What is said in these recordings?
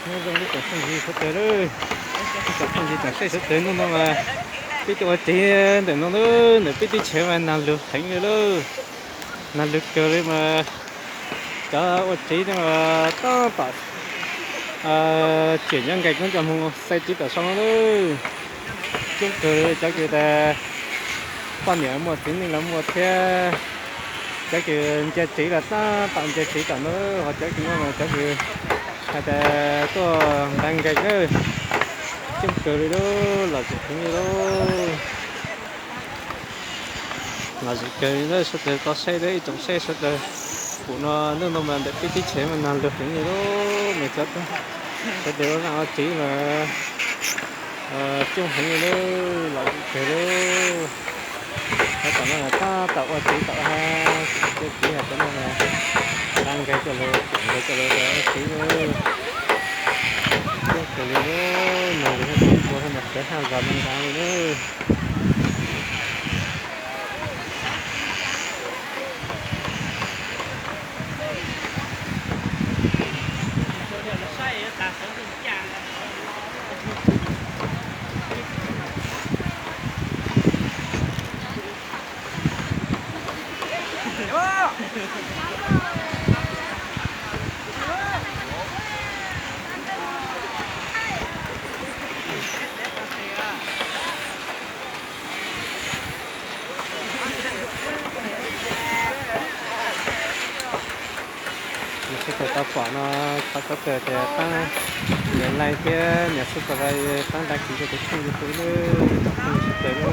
Nyob zoo ib tsoom phooj ywg sawv daws lauj, ib tsoom phooj ywg tsoom saib sawv daws, hnub no mas peb tuaj ua tsev ntawm no lauj, ntawm peb teb chaws mas nag lug heev li lauj, nag lug kawg li mas cov ua tsev no mas tab tom tseem nyob nqes koob coj moog xais tsev tom sau no lauj. Coob kawg cov kws tas poj niam muaj txiv neej los muaj thiab, cov kws nce tsev los tab tom nce tsev tom no, ho cov kws no mas cov kws has tas tuaj nqes nqes na. Coob kawg li lauj, lom zem heev li lauj. Lom zem kawg li na sawv daws, tau saib ib tsoom saib sawv daws. Pum no hnub no mas ntawm peb teb chaws mas nag lug heev li lauj, mas cov sawv daws ua vaj ua tsev mas coob heev li lauj, lom zem kawg lauj. Cov tom no mas tab tom ua tsev tom hab, cov tsev hab cov no mas nqa nqes coj lug, nqes coj lug ua tsev lauj. Coob kawg li lauj, nag lug hab coob dua hab mas txawv hab zog li ntawd li lauj. Sawv daws tau pom no, thov sawv daws tias pab nias like thiab nias subscribe, pab đăng ký rau kuv channel YouTube nawb, ib tsoom phooj ywg sawv daws nawb.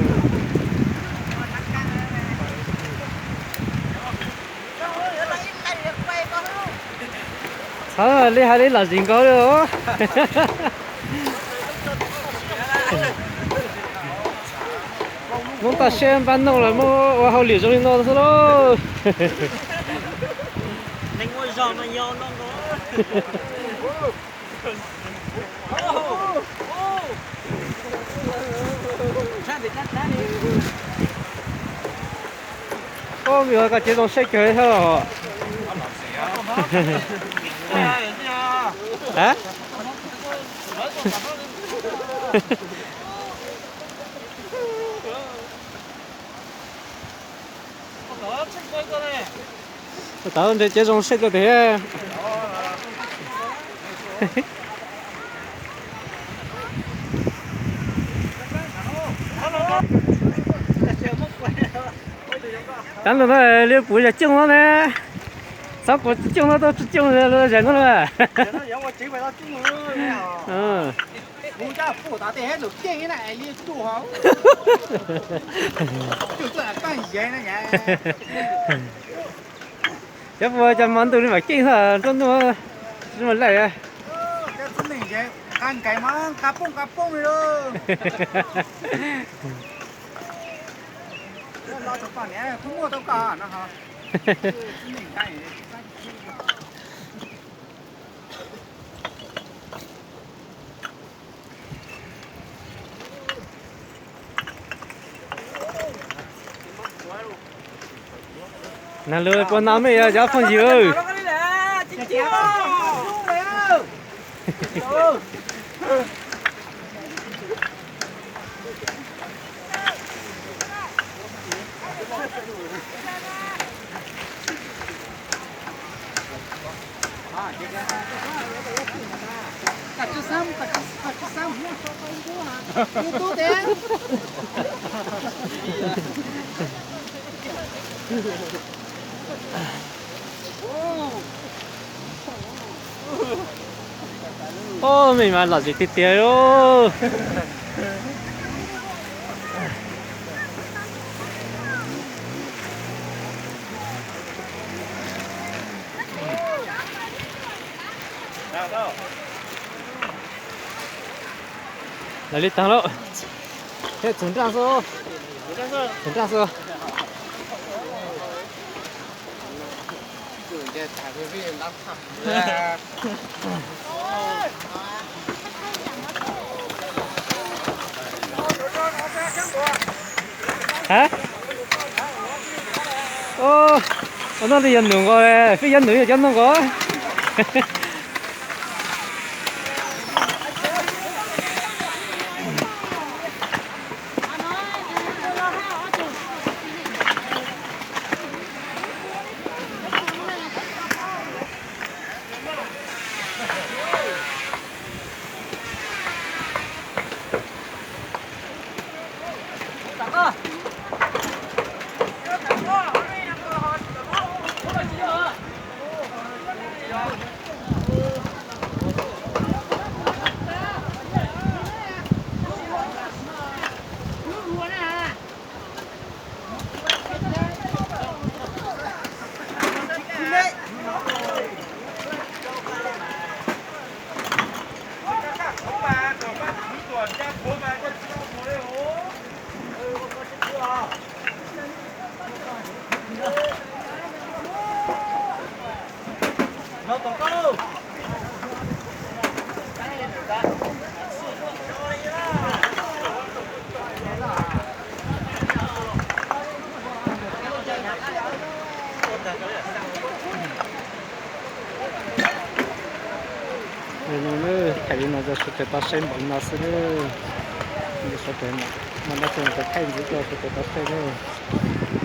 Txhob li hais li lom zem nkaus li os. Hmoob toj siab npab noog los muab ua hauj lwm zoo li no xwb lauj. Ub, me nyuam koj tsev zoo saib kawg thiab los. Tau nrhiav tsev zoo saib rau tiag. Cov lus no li puv yog cooj no ne, txhob puv cooj no tuaj tsis cooj lus zem no na. Cov puas cov mov ntuj li mam keej xwb, nruab hnub tsis muaj laij. Nqa nqaim mas nqa poob nqa poob li lauj. Los tau koj niam, kuv muaj tau koj no ho. Nag lug puas no mej cov phooj ywg? Ub, mej mas lom zem tiag tiag lauj. Lawv li taag lauj. Thiab txug nraj xwb. Txug nraj xwb. Hab, ua no twb yog num nkaus, peb yog num yog cov no nkaus. Thaij li no, suav dawg tau saib npaum no xwb na. Suav dawg, muaj dab tsi thaij ntxiv rau suav dawg tau saib na.